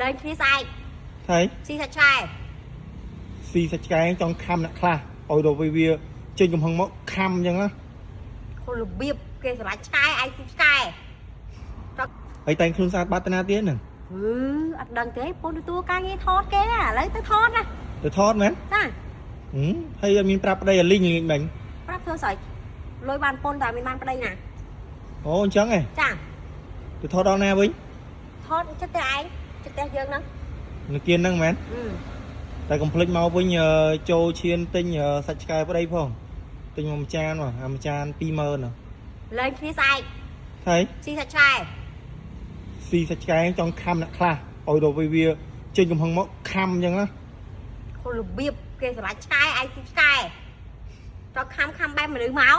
លែងគ្នាស្អែក ថៃ ស៊ីសាច់ឆ្កែ ស៊ីសាច់ឆ្កែចង់ខំអ្នកខ្លះឲ្យដល់វាចេញកំហឹងមកខំអញ្ចឹងណា ខុសរបៀបគេស្រឡាញ់ឆ្កែឯងស៊ីឆ្កែ ហើយតែងខ្លួនស្អាតបាត់តាណាទៀតហ្នឹង ហឺអត់ដឹងទេពូនទទួលការងារថតគេឥឡូវទៅថតណា ទៅថតមែន ចា ហឹមហើយអត់មានប្រាប់ប្តីអាលីងល្ងាចមិញ ប្រាប់ធ្វើស្អីលុយបានពុនតែមានបានប្តីណា អូអញ្ចឹងហ៎ ចា ទៅថតដល់ណាវិញ ថតចិត្តតែឯងចិត្តតែយើងហ្នឹង នៅគៀនហ្នឹងមែន អឺ តែកុំភ្លេចមកវិញចូលឈានទិញសាច់ឆ្កែប្តីផងទិញមកមួយចានមកអាមួយចាន20000ហ៎ លែងគ្នាស្អែក ថៃ ស៊ីសាច់ឆ្កែ ស៊ីសាច់ឆ្កែចង់ខំអ្នកខ្លះឲ្យដល់វាចេញកំហឹងមកខំអញ្ចឹងណា ខុសរបៀបគេស្រឡាញ់ឆ្កែឯងស៊ីឆ្កែតខំខំបែបមនុស្សមក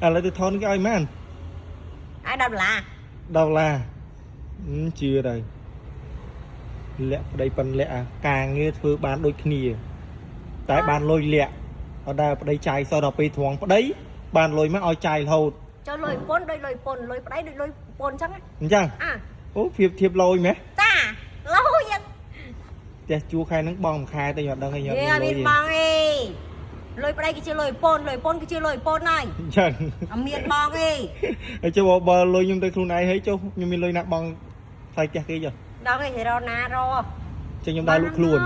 ឥឡូវទៅថនគេឲ្យម៉ាន ឲ្យ10ដុល្លារ 10ដុល្លារជឿទៅលាក់ប្តីប៉ិនលាក់អាការងារធ្វើបានដូចគ្នា តែបានលុយលាក់អត់ដែលប្តីចាយសោះដល់ពេលត្រង់ប្តីបានលុយមកឲ្យចាយរហូត ចូលលុយពុនដូចលុយពុនលុយប្តីដូចលុយពុនអញ្ចឹង អញ្ចឹង អា អូប្រៀបធៀបលុយម៉េះ ចាលុយយ៉ាង ផ្ទះជួខែហ្នឹងបងមួយខែទៅខ្ញុំអត់ដឹងទេខ្ញុំ វា អត់ មាន មានលុយ បងទេលុយប្តីគឺជាលុយពុនលុយពុនគឺជាលុយពុនហើយ អញ្ចឹង អត់មានបងទេ ហើយចុះបើលុយខ្ញុំទៅខ្លួនឯងហើយចុះខ្ញុំមានលុយណាបងថ្លៃផ្ទះគេចុះ ដល់គេហេរ៉ូណារ ចឹងខ្ញុំដើរលក់ខ្លួន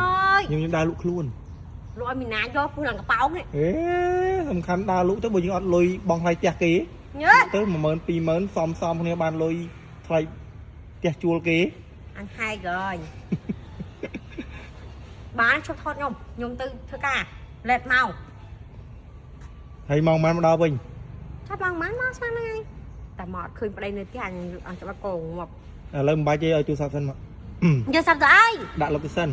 ខ្ញុំដើរលក់ខ្លួន លក់ឲ្យមីណាយកពុះឡើងកប៉ោងនេះ អេសំខាន់ដើរលក់ទៅបើយើងអត់លុយបងថ្លៃផ្ទះគេ ញើ ទៅ10000 20000សំសំគ្នាបានលុយថ្លៃផ្ទះជួលគេ អញហែកហើយបានឈប់ថតខ្ញុំខ្ញុំទៅធ្វើការលេតមក ហើយម៉ោងប៉ុន្មានមកដល់វិញ ឆាប់ឡើងម៉ានមកស្មានហ្នឹងហើយតែមកអត់ឃើញប្តីនៅផ្ទះអញអញច្បាស់កងងាប់ ឥឡូវមិនបាច់ទេឲ្យទូរស័ព្ទសិនមក យកសាប់ទៅអី ដាក់លុបទៅសិន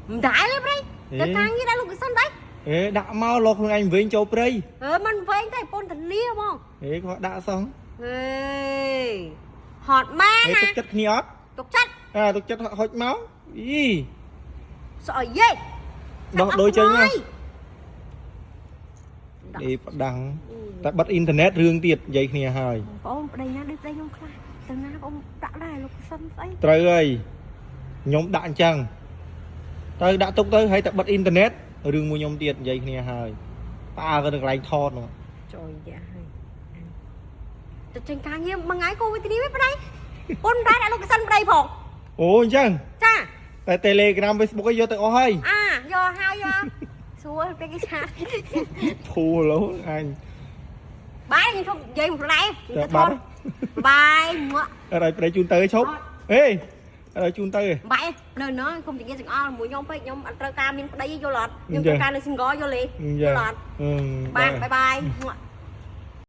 មិនដែរទេប្តីទៅការងារដាក់លោកសិនទៅ អេដាក់មកលោកខ្លួនឯងវិញចូលព្រៃ អឺមិនវែងទេពុនទលាហ្មង អេគាត់ដាក់សោះ ហេហត់មែនណា អេទុកចិត្តគ្នាអត់ ទុកចិត្ត អាទុកចិត្តហុចមកអី ស្អីយេ ដោះដូចចេញមកអេផ្ដាំងតែបិទអ៊ីនធឺណិតរឿងទៀតនិយាយគ្នាហើយ បងប្តីណាដូចប្តីខ្ញុំខ្លះទៅណាបងដាក់ដែរលោកសិនស្អី ត្រូវហើយខ្ញុំដាក់អញ្ចឹងទៅដាក់ទុកទៅហើយតែបិទអ៊ីនធឺណិតរឿងមួយខ្ញុំទៀតនិយាយគ្នាហើយផ្អើទៅកន្លែងថតនោះ ចូលយ៉ាហើយទៅចេញការងារមួយថ្ងៃក៏វេទនីវិញប្តីពុនដែរដាក់លោកសិនប្តីផង អូអញ្ចឹង ចា តែ Telegram Facebook ឯងយកទៅអស់ហើយ អាយកហើយយកសួរពេលគេឆាត ធូរលោអញ បាយខ្ញុំឈប់និយាយមួយផ្លែ តែបាត់ បាយមក អត់ឲ្យប្តីជូនទៅឯងឈប់អេអត់ឲ្យជូនទៅឯង បាយនៅនោះគុំនិយាយចង្អល់មួយខ្ញុំពេកខ្ញុំអត់ត្រូវការមានប្តីយល់អត់ខ្ញុំត្រូវការនៅ single យល់ទេយល់អត់ អឺ បាយបាយបាយមក